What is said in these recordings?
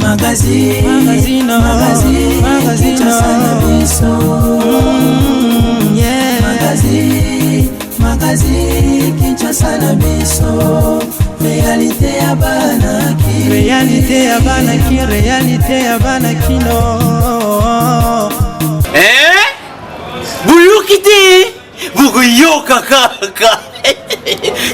Magazine, Magazine, magazine, magazine, Kinshasa na biso. Yeah. Magazine, magazine, Kinshasa na biso. Réalité ya bana Kin. Réalité ya bana Kin, réalité ya bana kino. Eh? Boyoki te bokoyoka kaka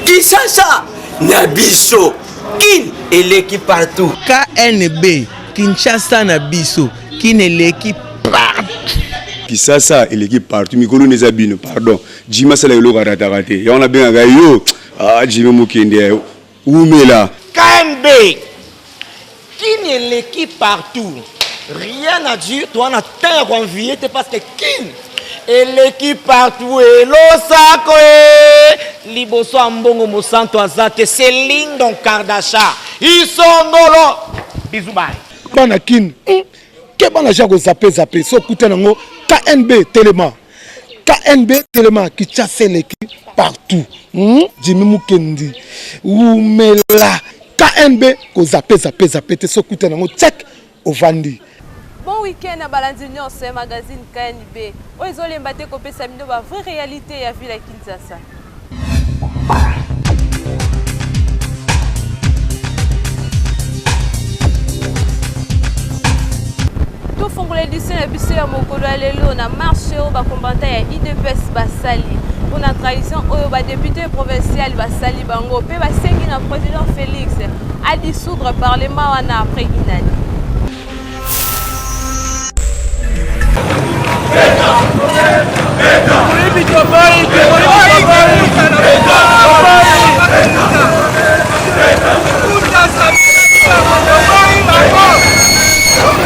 Kinshasa na biso Kin eleki partout. KNB Kinshasa na biso Kin eleki partout. Kisasa eleki partout mikolo neza bino pardon Jimmy asala eloko arataka te yango nabengaka yo ah, Jimmy mokende umela. KNB Kin eleki partout rien à dire toi na temps ya koenvie te parce que Kin eleki partout elosako e liboso ya mbongo mosantu aza te c'est Lindon Kardasha isongolo bisous bye. Bana Kin ke bana ja ko zappe zappe so kuta nango KNB telema KNB telema Kinshasa eleki partout Jimmy Mukendi umela KNB ko zappe zappe zappe te so kuta nango check ovandi. Bon week-end na balandi nyonso ya magazine KNB oyo ezolemba te kopesa bino ba vraie réalité ya ville ya Kinshasa. Tofongola édition ya biso ya mokolo ya lelo na marche oyo bakombanta ya UDPS basali mpona trahison oyo badepute provincial basali bango mpe basengi na président Félix a dissoudre parlement wana après une année.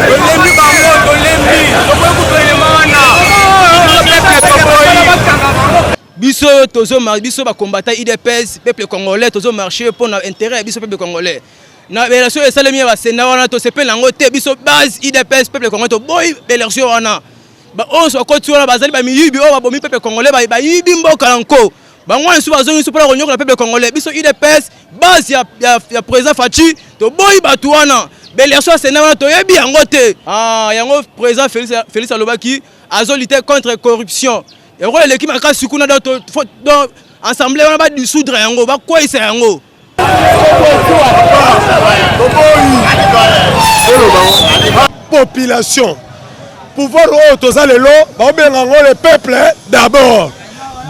Tolembi bango, tolembi, tokoki kotelema wana biso tozo biso ba combattant UDPS peuple congolais tozo marcher pour na intérêt ya biso peuple congolais na élection esalemi ya ba Sénat wana tosepeli yango te biso base UDPS peuple congolais toboyi élection wana ba oyo bakoti wana bazali ba miyibi oyo babomi peuple congolais bayibi mboka na nko bango wana lisusu bazongi lisusu mpona konyokola peuple congolais biso UDPS base ya, ya, ya président Fatshi toboyi bato wana baélection ya Sénat wana toyebi yango te ah, yango président Félix, Félix alobaki azo lutter contre corruption yango eleki makasi kuna donc donc assemblée wana badissoudre yango bakweyisa yango. Population pouvoir oyo toza lelo baobenga yango le peuple d'abord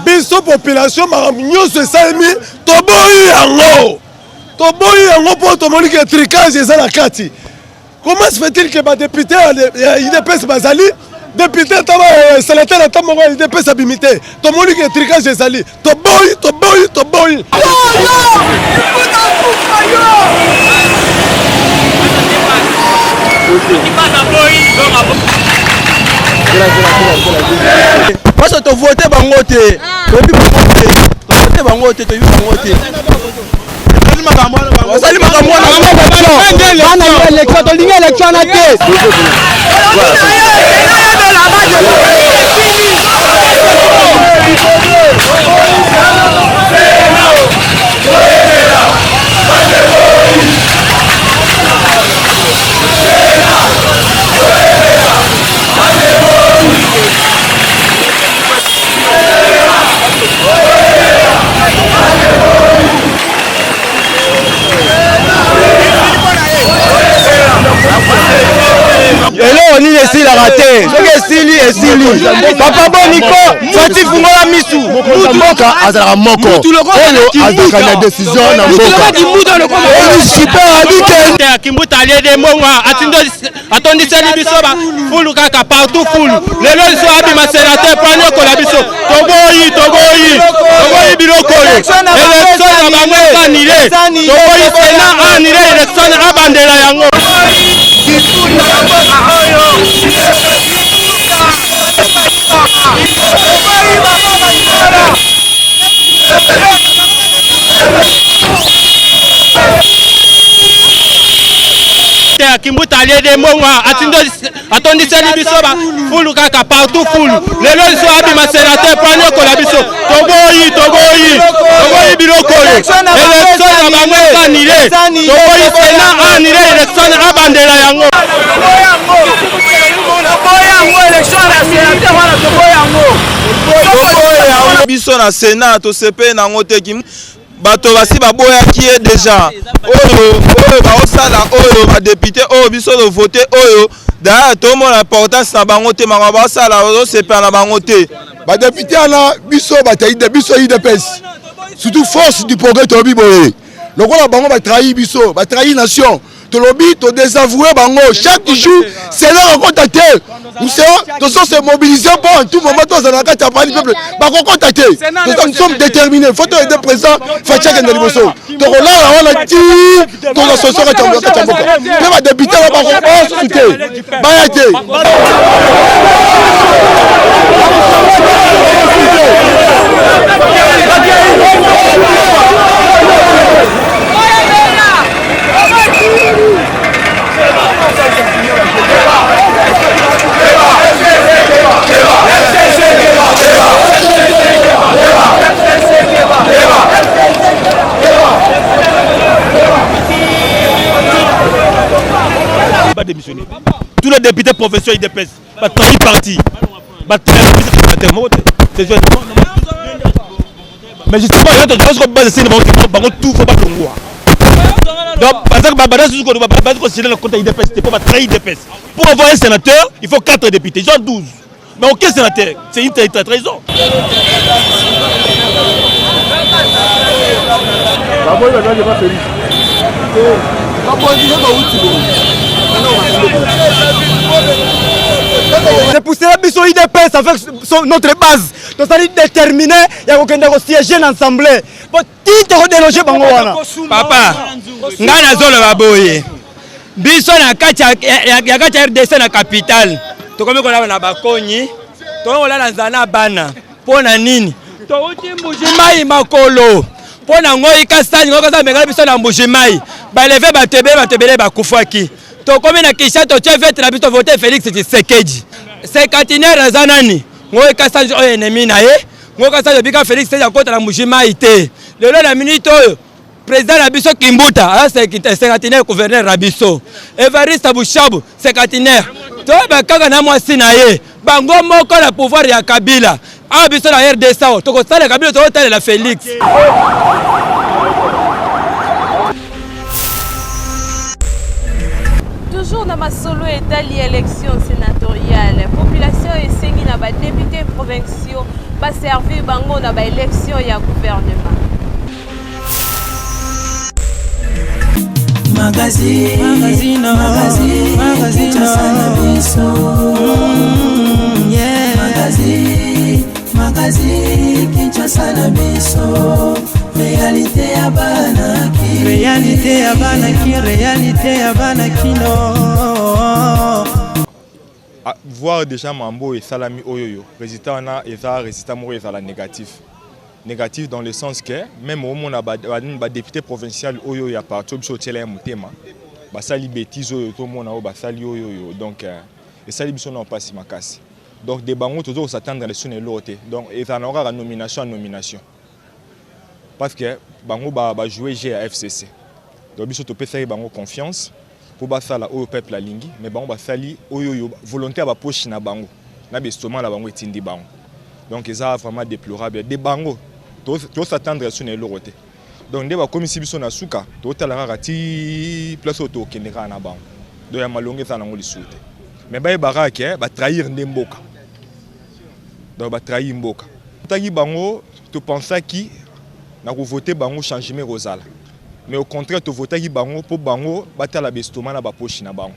biso population makambo nyonso esalemi toboyi yango toboyi yango mpo tomoni ke tricage eza na kati. Comment se fait-il que ba député ya UDPS bazali député ata sénateur ata moko ya UDPS abimi te tomoni ke tricage ezali toboyi toboyi toboyi. Parce que tovote bango te toyebi bango te tovote bango te toyebi bango te osali makambo wana bana ya élection tolingi élection wana te. Eloko nini esilaka te soki esili esili papa boniko fati fungola misu mokonzi mboka azalaka moko oyo azalaka na décision na mboka Kimbuta aliede mbongo atondiseli biso ba fulu kaka partout fulu lelo biso abima sénateur po anyokola biso toboyi toboyi toboyi biloko oyo élection na bango eza annulé toboyi sénat annulé élection abandela yango. Kimbuta aliede mbongo atondiseli biso ba fulu kaka partout fulu lelo biso abima sénateur po anyokola biso toboyi toboyi toboyi biloko oyo élection na bango eza annulé toboyi sénat annulé élection Abandela yango. Biso na Sénat tosepeli nango te bato basi baboyaki ye deja oyo oyo baosala oyo badepute oyo biso tovote oyo d'ailleurs tomona importance na bango te makambo baosala ozosepela na bango te. Badepute wana biso bato biso udps surtout force du progrès tolobi boye lokola bango batrahi biso batrahi nation tolobi todésavoue bango chaque jour sena akota te tozo se mobiliser mpo en tout moment tozala na kati ya pali peuple bakokota te nous sommes déterminés faut toyede président Fatshi akende liboso tokolala wana ti tozwa solution kati ya mboka mpe badepute wana bakokoa susu te baya te. Ba démissionner. Tous les députés professeurs IDPS, ba trahi parti. Ba trahi moko te. Mais justement, il y a des base sini bango bango tout faut balongwa. Donc baza baza susu ko baza ko signer le compte IDPS te pour ba trahi IDPS. Pour avoir un sénateur, il faut 4 députés, ils ont 12. Mais aucun sénateur, c'est une trahison. Baboyi bazalaki ba Felix. Baboyi bauti C'est pour cela biso UDPS avec son, notre base tozali déterminé ya kokende kosiége na assemblée po ti tokodeloge bango wana. Papa, ngai nazoloba boye biso na kati ya kati ya RDC na capitale tokomi kolala na bakonyi tokomi kolala nzala na bana mpo na nini touti mbuji mai makolo mpo na ngoi kasani ngoi kasani amekaki biso na mbuji mai baleve bato ebele bato ebele bakufaki tokomi na kinshasa totie vete na biso tovote felix tshisekedi secatinaire aza nani ngoi kasani oyo ennemi na ye ngoi kasani obika felix tshisekedi akota na mbuji mai te lelo na minute oyo President na biso Kimbuta aza cinquantenaire gouverneur na biso Evariste Bushabu cinquantenaire toyeba kaka na mwasi na ye bango moko na pouvoir ya Kabila awa biso na RDC awa tokosala Kabila tokotalela Felix. Toujours na masolo etali élection sénatoriale, population esengi na ba députés provinciaux ba servir bango na ba élection ya gouvernement. Magazine, magazine, magazine, magazine, na biso. Yeah. Magazine, magazine, Kinshasa na biso. Réalité ya bana ki. Réalité ya bana ki, réalité ya bana kino. Ah, voir déjà mambo esalami oyoyo résultat wana eza résultat moko ezala négatif Negatif dans le sens que meme omona ba ba depute provincial oyo ya parti oyo biso otiela ye motema basali betise oyo tomona oyo basali oyo oyo donc esali biso nao pasi makasi donc de bango tozo ko s'attendre lisusu na eloko te donc ezala nango kaka nomination ya nomination parce que bango ba ba jouer jeu ya FCC donc biso topesaki bango confiance po basala oyo peuple alingi mais bango basali oyo oyo volonte ya ba poche na bango na ba estomac na bango etindi bango donc eza vraiment deplorable de bango to s'attendre lisusu na eloko te donc nde bakomisi biso na suka totala kaka ti place oyo tokende kaka na bango donc ya malonga eza nango lisusu te mais bayeba kaka ke batrahir nde mboka donc batrahir mboka tangi bango topensaki na kovote bango changement ekozala mais au contraire tovotaki bango mpo bango batala bestoma na bapoche na bango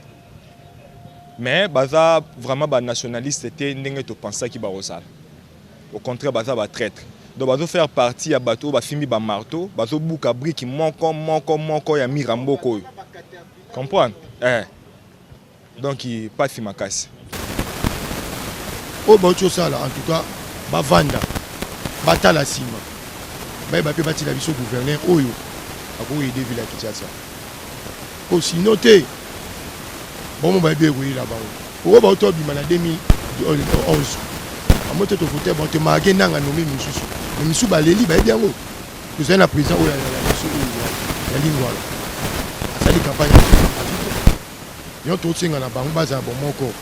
Mais baza vraiment ba nationaliste te ndenge to pensaki bakozala. Au contraire baza ba traitre. Donc bazo faire partie ya bato oyo basimbi ba marteau, bazo buka brique moko moko moko ya mur ya mboka oyo. Comprendre? Eh. Donc pasi makasi. Oyo bauti osala en tout cas bavanda batala sima bayeba pe batila biso gouverneur oyo akoki aide ville ya Kinshasa. Po sinon te bango bayebi ekoyela bango oyo bauti obima na 2011 bango te tovote bango te maake nanga nomi mosusu me misusu baleli bayebi yango tozali na président oyo ya biso oyo ya lingwala asali campagne azwi te. Yango tosenga na bango bazala bomoko,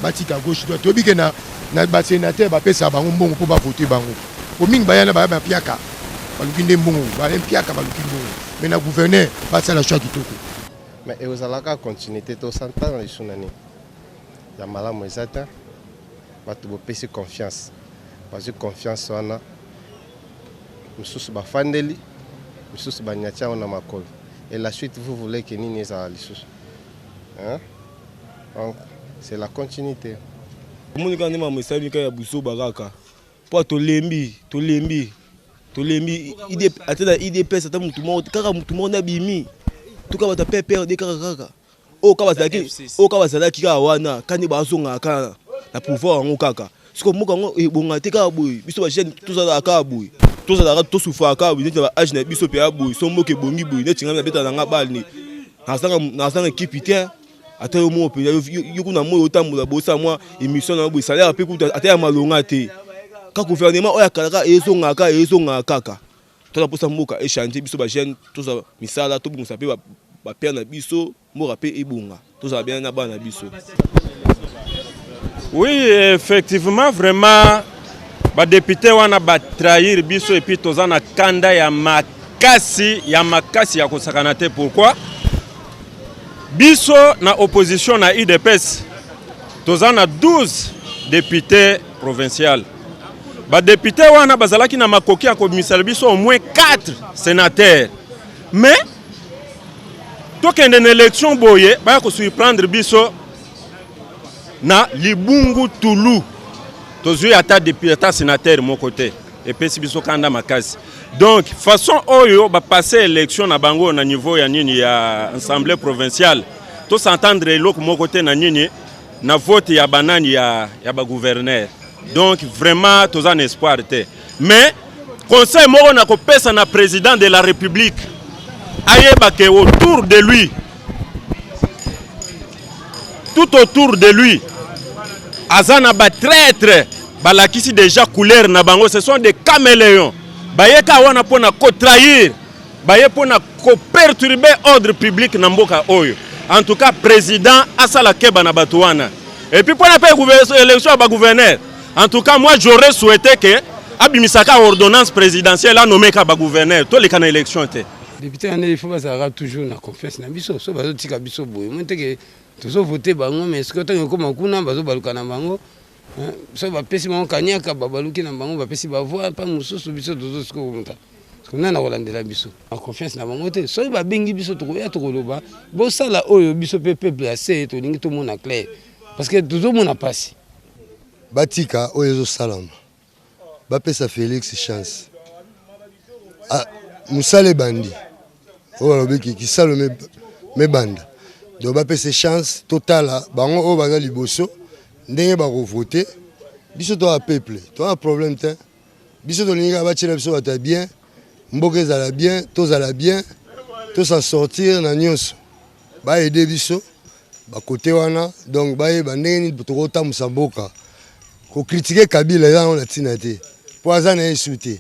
batika gauche droite. Toyebi ke na na ba senateur bapesaka bango mbongo mpo bavote bango, po mingi baya na baya bapiaka baluki nde mbongo, baya mpiaka baluki mbongo, mais na gouverneur basala choix kitoko. Mais ekozala kaka continuité to santana lisusu na nini ya malamu eza te bato bopesi confiance bazwi confiance wana mosusu bafandeli mosusu banyati yango na makolo et la suite vous voulez que nini ezala lisusu hein? Donc c'est la continuité. Omoni kaka nde makambo esalemi kaka ya buzoba kaka mpo tolembi tolembi tolembi ata na idps ata motu moko kaka motu moko nde abimi tuka bato ya pprd kaka kaka oyo kaka bazalaki oyo kaka bazalaki kaka wana kaka nde bazongaka kaka na pouvoir yango kaka sikoyo mboka yango ebonga te kaka boye biso bajeune tozalaka kaka boye tozalaka tosufaka kaka boye neti na baage na biso mpe ya boye so mboka ebongi boye neti ngai nabetaka na ngai bale nazanga ekipi te ata yo moko mpenza yo kuna moi otambola bosala mwa émission na yo boye salaire mpe kuta ata ya malonga te ka gouvernement oyo ya kala kaka ezongaka kaka ezongaka kaka toza mposa mboka echange biso bajeune tozwa misala tobongisa mpe bapere na biso mboka mpe ebonga tozala bien na bana na biso. Oui, effectivement, vraiment, ba député wana ba trahir biso et puis toza na kanda ya makasi ya makasi ya kosakana te. Pourquoi? Biso na opposition na UDPS toza na 12 députés provincial. Ba députés wana bazalaki na makoki ya komisala biso au moins 4 sénateurs. Mais tokende na election boye baya kosurprendre biso na libungu tulu tozwi ata depute ata sénateur moko te epesi biso kanda makasi donc façon oyo bapasse élection na bango na niveau ya nini ya assemblée provinciale tosentendre eloko moko te na nini na vote ya banani ya, ya bagouverneur donc vraiment toza na espoir te mais conseil moko na kopesa na président de la république ayeba ke autour de lui tout autour de lui aza na batraitre balakisi déjà couleur na bango ce sont des caméléons bayeka wana mpo na kotrahir baye mpo na koperturbe ordre public na mboka oyo en tout cas président asala keba na bato wana et puis mpo na mpe élection ya bagouverneur en tout cas moi j'aurais souhaité que abimisaka ordonnance présidentielle anome ka bagouverneur toleka na élection te député wana il faut bazalaka toujours na confiance na biso so bazotika biso boye moi teke tozovote bango mais soki ntango ekóma kuna bazobaluka na bango so bapesi bango kaniaka babaluki na bango bapesi bavoi mpa mosusu biso tozosikomuta nani akolandela biso na confiance na bango te soki babengi biso tokoya tokoloba bosala oyo biso mpe peuple ya se tolingi tomona clair parce que tozomona mpasi batika oyo ezosalama bapesa Felix chance ah, mosala ebandi oyo balobiki kisalo mebanda donc bapesa chance totala bango oyo baza liboso ndenge bakovote biso toa peuple toa problème te biso tolingi kaka batiela biso bato ya bien mboka ezala bien tozala bien tosa sortir na nyonso baede biso bakote wana donc bayeba ndenge nini tokotambusa mboka kokritike kabila eza yango na ntina te mpo aza na ye su te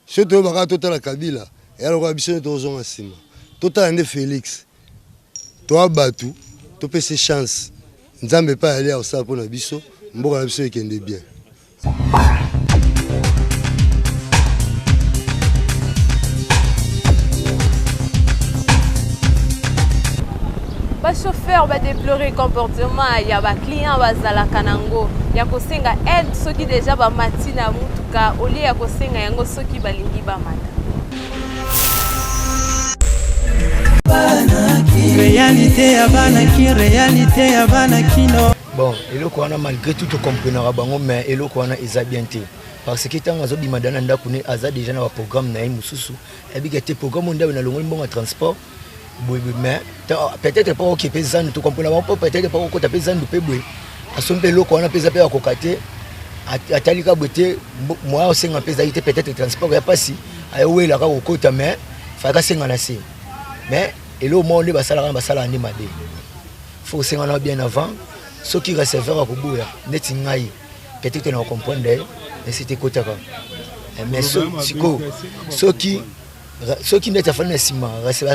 soki toyebaka totala kabila eya lokola biso nde tozonga nsima totala nde felix toa bato topesa chance nzambe epai ali akosala mpo na biso mboka na biso ekende bien bachauffeur badeplore comportement ya baclient bazalaka nango ya kosenga aide soki deja bamati na motuka olie ya kosenga yango soki balingi bamata Réalité ya bana ki réalité ya bana kino bon eloko wana malgré tout tocomprenaka bango mais eloko wana eza bien te parce que ntango azobima da na ndako ne aza déjà na baprogramme na ye mosusu ayebika te programme oyo ndako nalongoli mbongo ya transport boye mais peut-être mpo oke mpe zandu tokomprena bango mpo peut-être mpo okota mpe zandu mpe boye asombi mpe eloko wana mpe eza mpe akoka te atali ka boye te moyen osenga mpe ezali te peut-être transport ya mpasi ayowelaka kokota mais fayaka asenga na se mais eloko moko nde basalaka basalaka nde mabe faut osenga na bien avant soki receveur akoboya neti ngai peut-être na comprendre ye esi te ekotaka eh, mais sikoyo soki soki neti afandi na nsima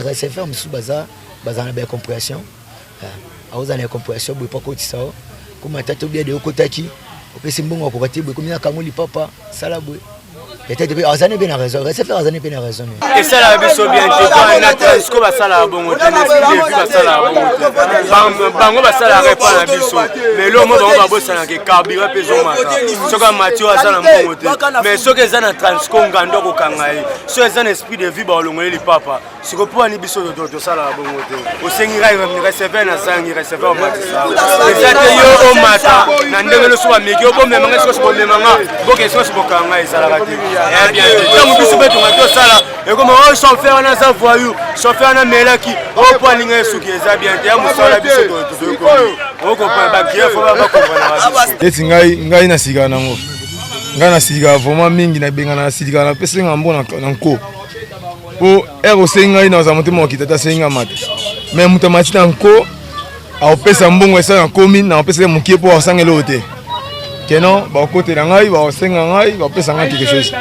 receveur mosusu baza bazala na bacompréhension Akozala na incomprehension boye mpo akotisa yo koma tata obia de okotaki opesi mbongo akoka te boye komi nakango lipapa sala boye peut-être mpe azali mpe na raison receveur azali mpe na raison esalaka biso bien te po na transco basalaka bongo te na esprit de vie basalaka bongo te bango basalaka epa na biso mais lomo bango babosanaka carburant mpe ezomata soki amati oyo aza na mbongo te mais soki eza na transco ngando akokanga ye soki eza na esprit de vie bakolongole lipapa siko mpo ani biso tosalaka bongo te osengi ngai receveur nazangi receveur omatisa eza te yo omata na ndenge nyonso bameki yo bomema ngai sikosi bomema nga boke sikosi bokanga ngai ezalaka te ya bien te ntango biso mpe tonga tosala ekoma oyo oh, chauffeur wana aza voyou chauffeur wana amelaki oyo oh, mpo alinga ye suki eza bien te ya mosala biso toyokomi okompane bagreffe bakompana neti ngai ngai nasikaka nango ngai nasikaka vraiment mingi nabengana nasilikaka napesi nga mbo na nko po ere osengi ngai nazala motema okita te asengi ngai mata me moto amati na nko akopesa mbongo esala na komi na kopesa ye mokie mpo asanga eloko te keno bakotela ngai bakosenga ngai bakopesa ngai quelque chose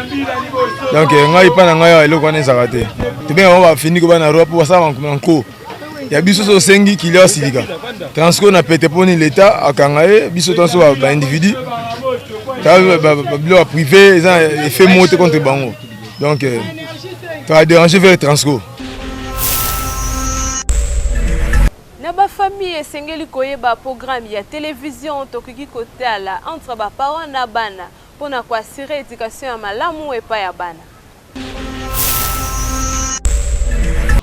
donc eh, ngai epai na ngai awa eloko wana ezalaka te tobenga bango bafiniko bana roi mpo basala na nko ya biso so osengi kilia osilika transco na pete mpo nini leta akanga ye biso tanso baindividu biloko ya privé eza effet moko te contre bango Donc, euh, tu as dérangé vers Transco. Na ba famille esengeli koyeba programme ya television tokoki kotala entre ba parents na bana mpo na ko assurer education ya malamu epai ya bana.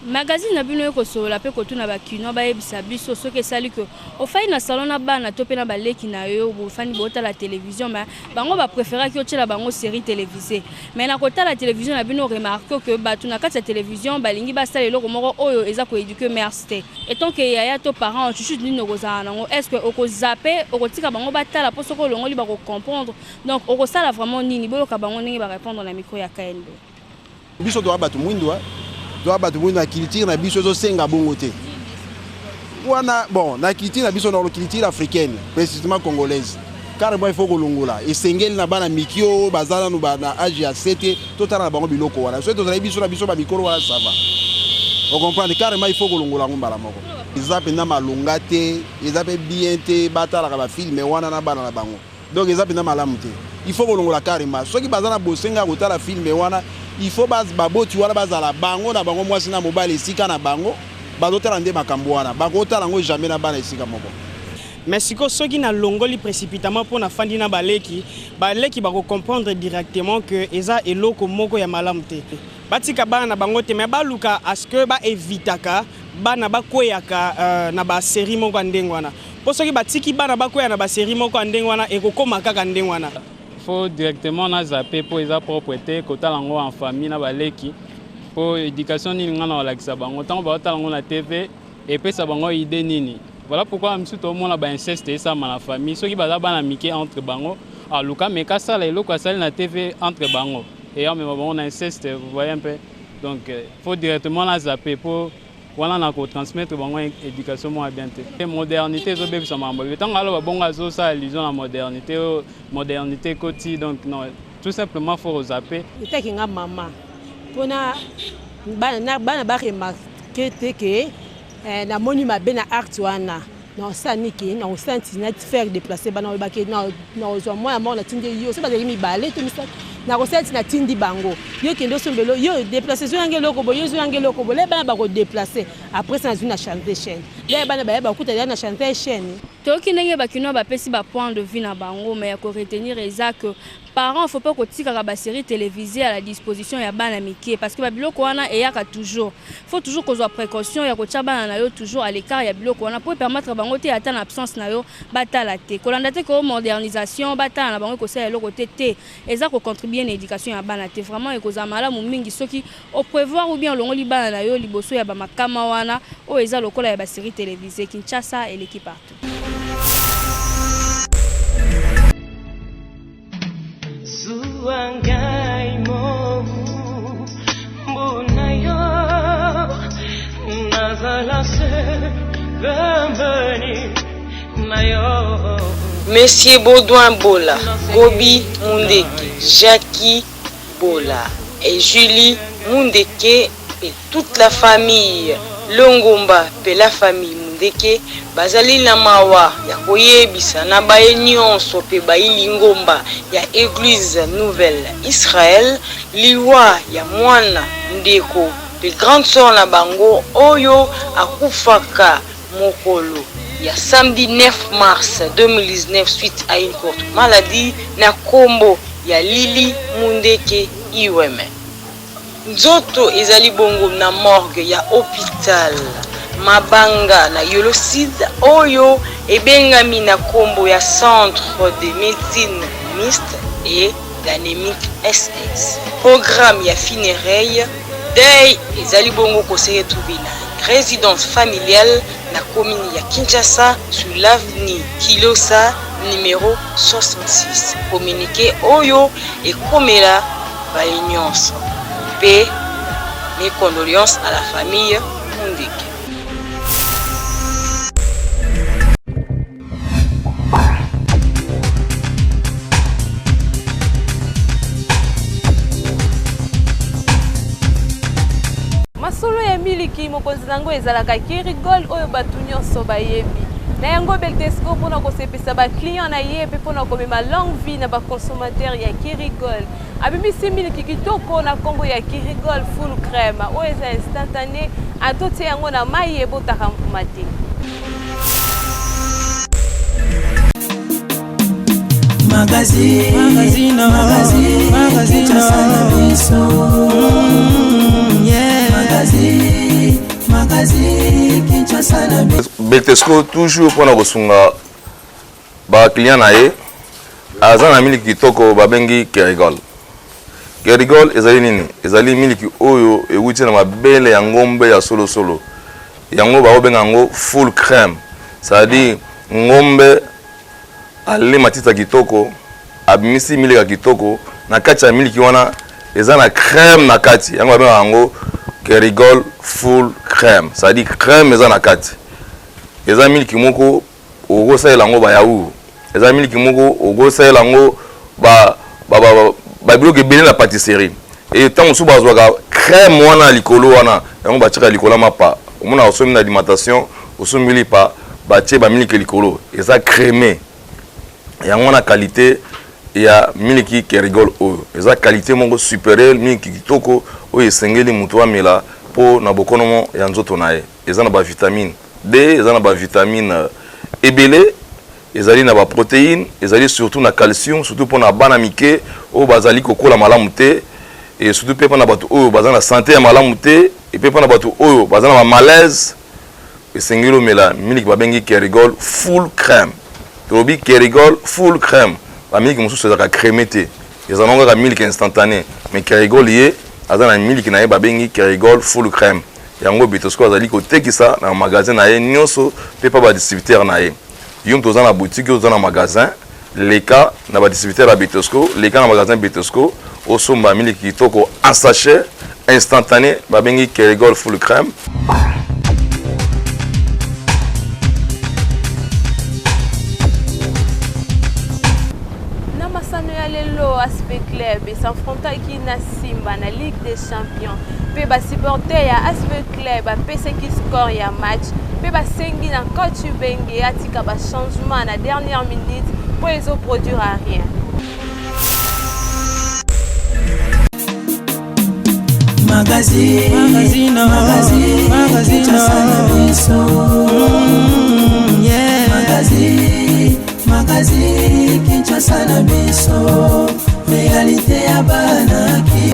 Magazine na bino ekosolola mpe kotuna ba kinois bayebisa biso soki esali que ofandi na salon na bana to mpe na baleki na yo bofandi botala television mais bango ba preferaki otiela bango serie televisee Mais na kotala television na bino remarque que batu na kati ya television balingi basala eloko moko oyo eza ko eduquer mers te. Etant que yaya to parent attitude nini okozala nango? Est ce que oko zapper okotika bango batala po soki olongoli bako comprendre donc okosala vraiment nini? Boyoka bango ndenge ba repondre na micro ya KNB. Biso toza bato mwindu, toza bato mwindu na culture na biso ezosenga bongo te wana. Bon, na culture na biso, na culture africaine, précisément congolaise, carrément il faut kolongola. Esengeli na bana miki oyo baza nanu na age ya se te, totala na bango biloko wana. Soki tozali biso na biso bamikolo wana, ça va, ocomprendre. Carrément il faut kolongola yango mbala moko. Eza mpenza malonga te, eza mpe bien te batalaka bafilme wana na bana na bango. Donc eza mpenza malamu te, il faut kolongola carrément. Soki baza na bosenga ya kotala filme wana, il faut baboti wana bazala bango na bango, mwasi na mobali, esika na bango bazotala nde makambo wana. Bakotala yango jamais na bana esika moko. Mais sikoyo soki nalongoli précipitamment mpo nafandi na baleki, baleki bakocomprendre directement que eza eloko moko ya malamu te. Batika bana na bango te, mais baluka à ce que baevitaka bana bakweyaka euh, na baserie moko ya ndenge wana, mpo soki batiki bana bakweya na baserie moko ya ndenge wana, ekokóma kaka ndenge wana. Faut directement na zappe mpo eza propre te kotala yango en famille na baleki, mpo éducation nini ngai na kolakisa bango ntango baotala yango na TV, epesa bango idée nini? Voilà pourquoi misusu tomona bainceste esalama na famille soki baza bana mike entre bango. Aluka meka asala eloko asali na TV entre bango, eya omema bango na inceste, vous voyez un peu. Donc faut directement na zappe mpo wana na kotransmettre bango éducation moko ya bien te. Modernité ezobebisa makambo ebele. Ntango aloba bongo, azosala allusion na modernité oyo modernité ekoti. Donc non, tout simplement faut kozappe. Etaki nga mama mpona bana, bana baremarke te ke eh, namoni mabe na acte wana. Nakosala niki nakosala nti na faire déplacer bana oyo bake nakozwa mwana moko natindi yo, so bazali mibale to misato, nakosala nti natindi bango: yo kende osombelo, yo déplace, ezoyanga eloko boye, yo ezoyanga eloko boye. Le bana bakodeplace, après ça nazwi na change chaîne. Le bana baya bakuta ya na change chaîne. Toyoki ndenge bakinois bapesi ba point de vue na bango, mais ya koretenir eza que parents faut pas kotikaka ba série télévisée à la disposition ya bana mike, parce que babiloko wana eyaka toujours. Faut toujours kozwa précaution ya kotia bana na yo toujours à l'écart ya biloko wana, po permettre bango te ata na absence na yo batala te, kolanda te ko modernisation. Batala na bango ekosala eloko te te, eza kocontribue na éducation ya bana te. Vraiment ekozala malamu mingi soki oprévoir ou bien olongoli bana na yo liboso ya bamakama wana oyo eza lokola ya basérie télévisée. Kinshasa eleki partout. Zuwa ngai mbona yo nazala se pembeni na yo. Monsieur Baudouin Bola, Gobi Mundeke, Jackie Bola et Julie Mundeke et toute la famille Longomba et la famille. Mundeke bazali na mawa ya koyebisa na baye nionso pe bayi lingomba ya Eglise Nouvelle Israël liwa ya mwana, ndeko pe grande soeur na bango oyo akufaka mokolo ya samedi 9 mars 2019 suite à une courte maladie na kombo ya Lily Mundeke Iweme. Nzoto ezali bongo na morgue ya hopital Mabanga na Yolo Sud oyo ebengami na kombo ya Centre de Medecine Mixte et Dynamique SS. Programme ya funerais, deuil ezali bongo ko se retrouver na residence familiale na commune ya Kinshasa sur l'avenue Kilosa numero 66. Communique oyo ekomela baye nionso mpe mes condoleances à la famille Mundeke. Masolo ya miliki mokonzi na yango ezalaka Kerigol oyo bato nyonso bayebi. Na yango Beltesco mpo na kosepesa ba clients na ye mpe mpo na komema longue vie na ba consommateurs ya Kerigol abimisi miliki kitoko na nkombo ya Kerigol full crème oyo eza instantané, atotie yango na mai ebotaka mbuma te. Magazine, magazine, magazine, magazine, Kinshasa na biso. Yeah. Magazine, magazine, Kinshasa na biso. Beltesco toujours mpona kosunga ba client na ye aza na miliki kitoko babengi Kerigol. Kerigol ezali nini? Ezali miliki oyo ewuti na mabele ya ngombe ya solosolo. Yango bakobenga yango full crème. C'est-à-dire ngombe ale matita kitoko, abimisi miliki ya kitoko, na kati ya miliki wana eza na crème na kati. Yango babengaka yango Kerigol full crème. C'est-à-dire crème eza na kati. Eza miliki moko okosalela yango ba yaourt, eza miliki moko okosalela yango ba ba ba ba biloko ebele na pâtisserie. Et ntango mosusu bazwaka crème wana ya likolo wana, yango batiaka likolo ya mapa. Omona osombi na alimentation, osombi lipa, batie ba miliki likolo, eza creme. Yango wana qualité ya miliki Kerigol oyo eza qualité moko supérieure, miliki kitoko oyo esengeli moto amela mpo na bokonomo ya nzoto na ye. Eza na ba vitamine D, eza na ba vitamine ebele, ezali na ba proteine, ezali surtout na calcium, surtout mpo na bana mike oyo bazali kokola malamu te, et surtout mpe mpo na bato oyo baza na sante ya malamu te, et mpe mpo na bato oyo baza na ba malaise. Esengeli omela miliki babengi Kerigol full crème. Tolobi Kerigol full crème, ba miliki mosusu ezalaka creme te, ezala nango kaka miliki instantané, mais Kerigol ye aza na miliki na ye babengi Kerigol full crème. Yango Betosco azali kotekisa na magasin na ye nionso pe pa ba distributeurs na ye. Yo moto oza na boutique, yo oza na magasin, leka na ba distributeurs ya Betosco, leka na magasin Betosco osomba miliki kitoko en sachet instantané babengi Kerigol full crème. Na masano ya lelo, ASP Club s'affrontaki na Simba na Ligue des Champions mpe ba supporters ya ASP Club bapesaki score ya match mpe basengi na coach Ibenge atika ba changement na dernière minute mpo ezo produire à rien. Magazine, magazine, magazine, magazine, Kinshasa na biso. Yeah. Magazine, magazine, Kinshasa na biso. Réalité ya bana ki.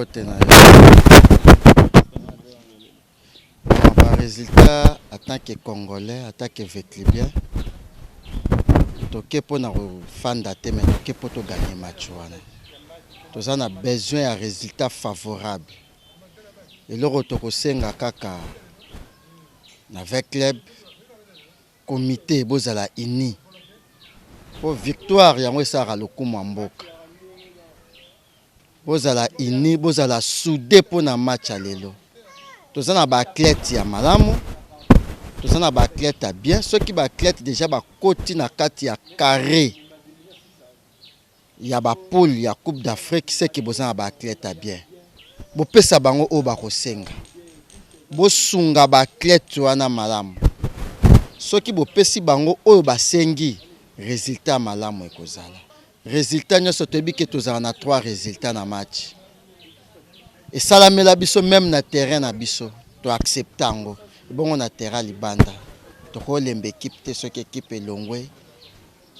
Ba résultat en tant que congolais, en tant que veclubien, toke mpo na kofanda te mais toke mpo to gagner match wana. Toza na besoin ya résultat favorable. Eloko tokosenga kaka na V-Club, comité bozala uni mpo victoire yango esalaka lokumu ya mboka. Bozala uni, bozala soude mpo na match ya lelo. Toza na ba athlètes ya malamu, toza na ba athlètes ya bien. Soki ba athlètes dejà bakoti na kati ya carré ya ba poule ya Coupe d'Afrique, c'est que boza na ba athlètes ya bien. Bopesa bango oyo bakosenga. Bosunga ba athlètes wana malamu. Soki bopesi bango oyo basengi, resultat ya malamu ekozala. Resultat nyonso toyebi ke tozala na 3 resultats na match. Esalamela biso meme na terrain na biso, to accepta yango. Ebongo na terrain libanda, tokolemba equipe te soki equipe elongwe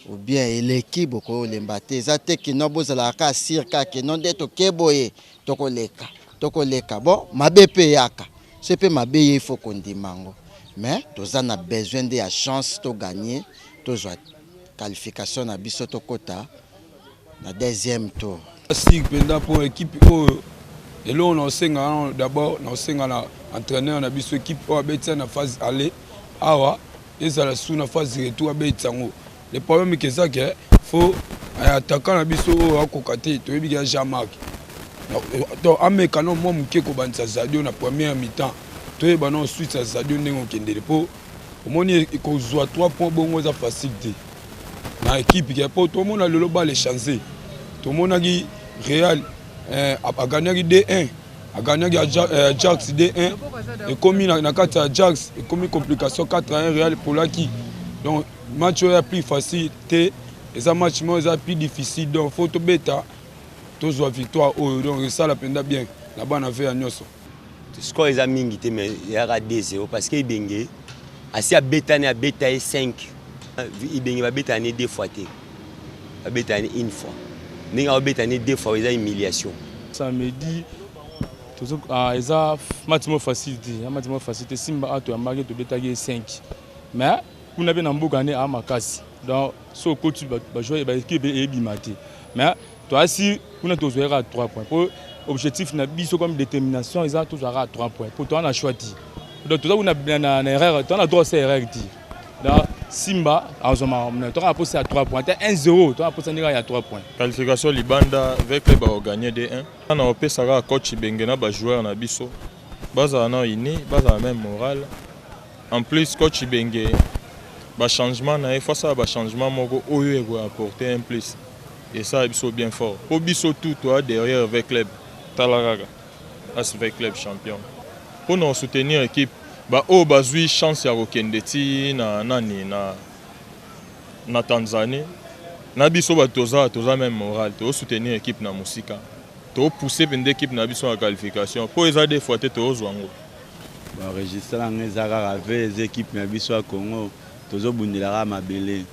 ou bien eleki bokolemba te. Eza te que non bozalaka kaka sur kaka que non nde toke boye tokoleka, tokoleka. Bon, mabe pe eyaka. Soki pe mabe eye il faut kondima yango. Mais toza na besoin nde ya chance to gagner, tozwa qualification na biso tokota na deuxième tour. Sik mpenza mpo ekipe oyo eloko na osenga nano d'abord na osenga na entraîneur na biso ekipe oyo abetisa na phase aller awa ezala su na phase retour abetisa yango le problème ke eza ke faut eh, attaquant na biso oyo akoka te toyebi ke ya Jean Marc donc ameka no mwa moke kobandisa Zadio na première mi-temps toyeba no suite ya Zadio ndenge okendele mpo omoni kozwa 3 points bongo eza facile te na ekipe ke mpo tomona lelo bale echange tomonaki real eh, agagnaki 2-1 agagnaki ajax 2-1 ekomi na kati ya ajax ekomi complication 4-1 real epolaki donc match oyo ya plus facile te eza match moko eza plus difficile donc faut tobeta tozwa victoire oyo donc esala mpenza bien na bana veya nyonso. Score eza mingi te mais eyaka 2-0 parce que Ibenge asi abetani abeta ye 5 Ibenge babetani ye deux fois te babetani une fois ndenge abetani deux fois eza humiliation. Samedi tozo ah, eza match moko facile te, match moko facile te Simba ato yambaki tobetaki ye 5 mais kuna mpe na mboka nde aa makasi donc so okoti bajoueur ba équipe ebima te mais toasi kuna tozwaka 3 points po objectif na biso comme détermination eza tozwaka 3 points po toza na choix te donc toza kuna na erreur toza na droit osala erreur te donc simba azwa makambo na toza na posa ya 3 points ata 1 0 toza na posa ndenge ya 3 points. Qualification libanda avec le bakoganye 2-1 na opesa kaka coach Ibenge na ba joueurs na biso bazala na uni bazala même morale En plus coach Ibenge ba changement na ye faut asala ba changement moko oyo eko apporter un plus esala biso bien fort po biso tout toa derrière V club tala kaka as V club champion po na soutenir équipe ba oyo bazui chance ya kokende ti na nani na na Tanzanie na biso bato toza toza même moral to soutenir équipe na mosika to pousser mpenza équipe na biso na qualification po eza deux fois te tozwa yango. Ba enregistre na nga eza kaka ve eza equipe na biso ya Congo tozo bundela kaka mabele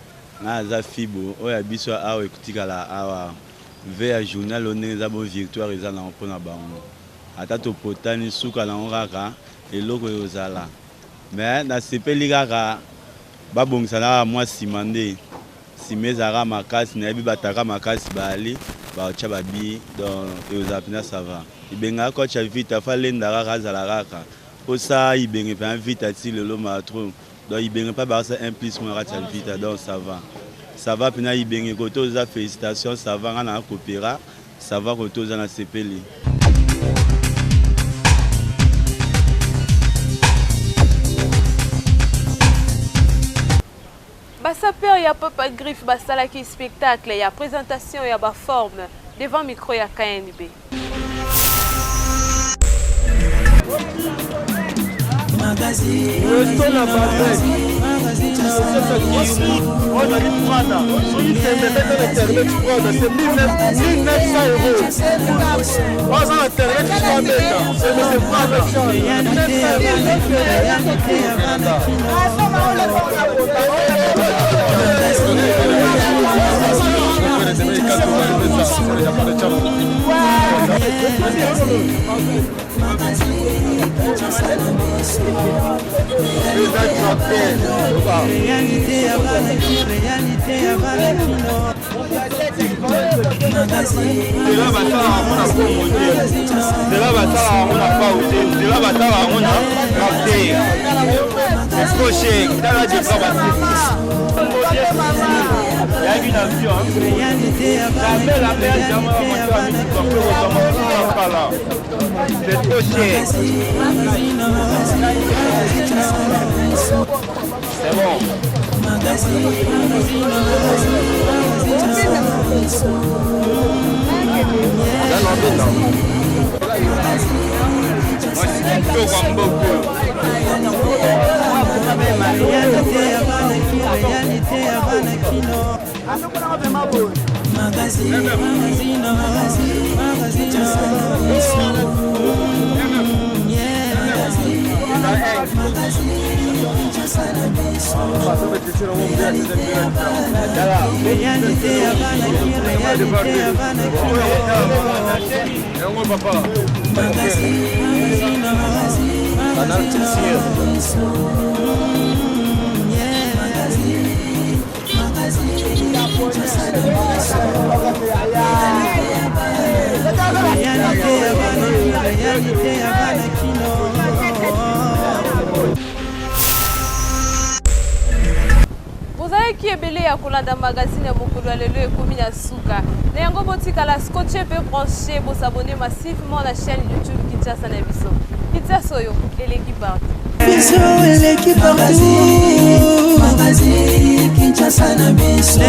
nga naza fibo oyo ya biso ya awa ekotikala awa ve ya journal oyo ndenge eza bo victoire eza nango pona bango ata topotani suka nango kaka eloko ekozala mais nasepeli kaka babongisa na kaka mwa sima nde sima ezalaka makasi nayebi bataka makasi bayali bakotia ba bi donc ekozala mpenza ça va. Ibenge aza coach ya vita faut alenda kaka azala kaka po sa ibenge penza vita ti lelo mawa trop donc ibenge pe abakisa un plus moko na kati ya vita donc ça va ça va pena ibenge kote oza felicitations ça va nga na coopera ça va kote oza na sepeli. Ba sapeurs ya Papa Griffe basalaki spectacle ya presentation ya ba formes devant micro ya KNB. Ozali prada soki tembe beta na internet prada c'est 1900 euros oza na internet abeta c'est prada Nzela basala yango na Congo te, nzela basala yango na Pau te, nzela basala yango na Marseille. C'est trop cher, tala defa basisi. Yaki na vion. Jamais la mer, jamais la voiture à midi, kala. C'est trop cher. C'est bon. Réalité ya bana kin, réalité ya bana kino. Magazine, magazine, magazine, magazine. Yeah. Réalité ya bana kin, réalité ya bana kino. Magazine, magazine, magazine. Réalité ya bana kin, réalité ya bana kino. Bozalaki ebele ya kolanda magazine ya mokolo ya lelo ekomi na suka. Na yango botikala scotché mpe branché, bosabonne massivement na chaîne YouTube Kinshasa na biso. Kinshasa oyo eleki partout. Biso eleki partout. Magazine Kinshasa na biso.